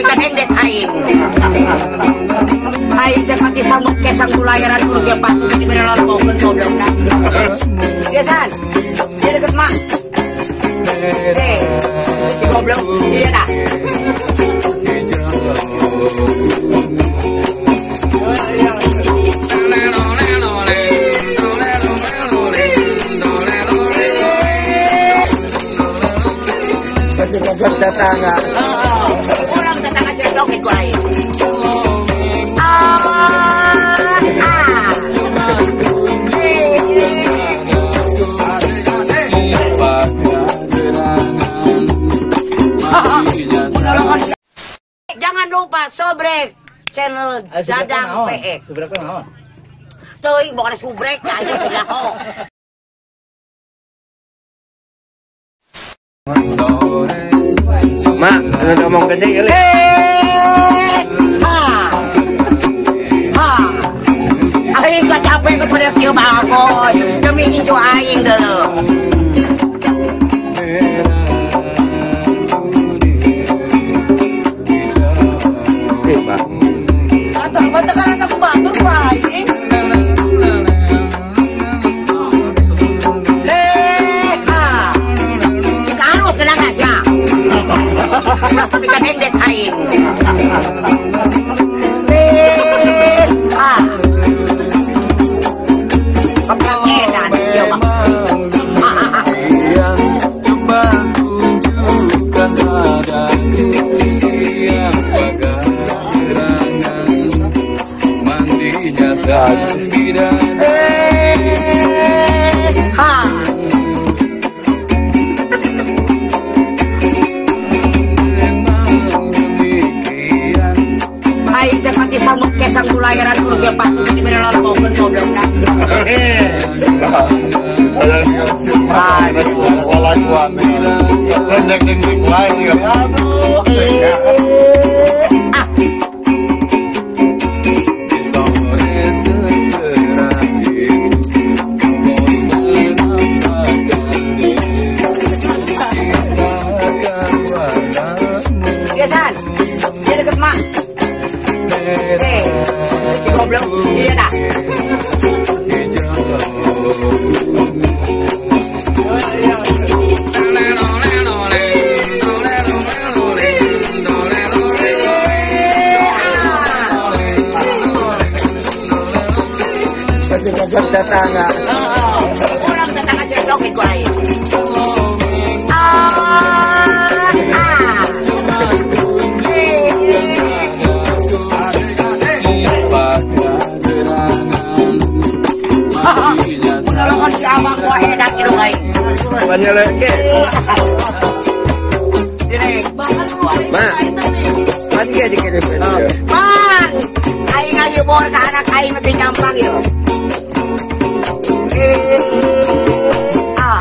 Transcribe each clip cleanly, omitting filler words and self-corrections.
tapi kan endek aing. Aing teh pati samut kesang kulayaran kulo ge patu di mere lolongan goblokna. Iya san. Dia deket mak. Si goblok iya dah. Kasih tetangga. Orang tetangga cedokin ku aing. Jangan lupa sobrek channel Dadang PX. Subrek naon? Teuing bukan subrek aing teh nyaho. Mak, anu ngomong gede ya, Le. Ha. Ha. Aing gak capek kepada kieu bagoy. Demi incu aing deuleu. Tapi kan endek aing. Ah. Keprakenan dia mah. Coba tunjukkan padaku siapa gerangan mandinya sang bidadari. Ha. Aing teh pati samut kesang kulayaran kulo ge patu di mere lolongan goblokna. Saya salah kuat. Dek wae aduh. Ah. Sore secerah itu Iya san, dia deket mak. Si goblok, iya dah. Kasih tetangga. Orang tetangga cedokin ku aing. Nolongan si abang gua edan gitu aing. Banyeleke. Mak. Pan ge dikirim. Pan. Aing ayo bawa ka anak aing mah gampang yo. Ah.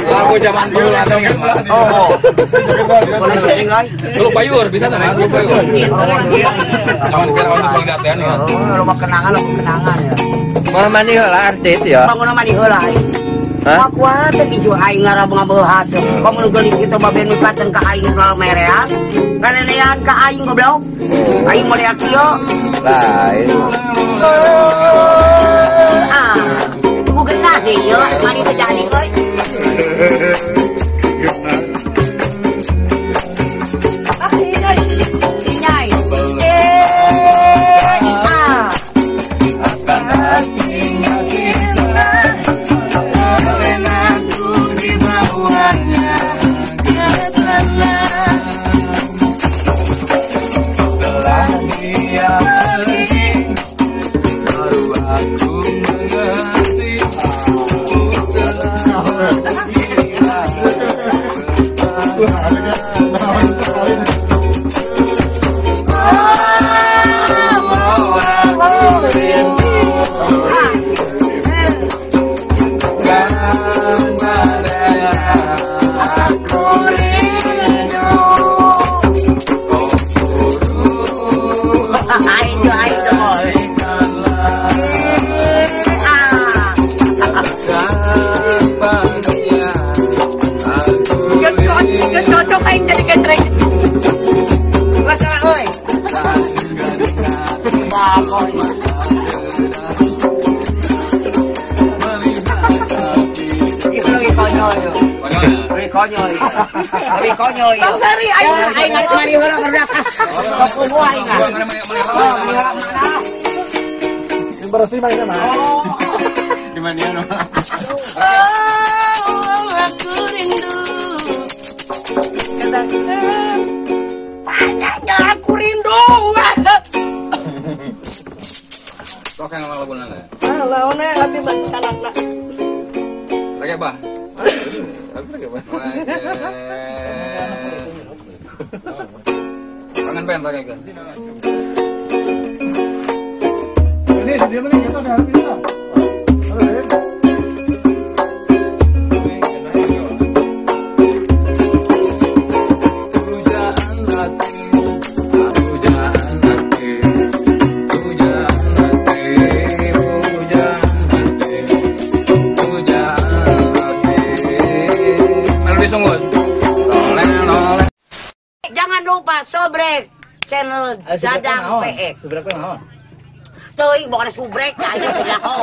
Aku zaman dulu atau oh. Teluk Bayur bisa sama Teluk Bayur. Zaman Firaun itu solidat ya. Oh, rumah kenangan, rumah kenangan ya. Mau mani heula artis ya. Bangun mani heula aing. Hah? Kuat teh ieu aing ngarabung haseup. Bangun geulis kitu babe nu paten ka aing ulah merean. Ranenean ka aing goblok. Aing moal kieu. Lain. Ah. Bukan lah ieu mani teh jadi euy. Sinyai. Ah. Baru aku mengerti. Ayo, ayo, Konyol. Lebih konyol. Bang Sari, aing aing mari heula ngerdak. Kumaha aing. Yang bersih mah mah. Di mana ya? Aku rindu. Katakan padanya aku rindu. Sok yang laguna lah. Launa abi mah tanakna. Lagi bah. Kangen pengen pakai kan. Ini dia mending kita udah bisa. Jangan lupa sobrek channel Dadang PX. Subrek naon? Teuing bukan subrek aing teh nyaho.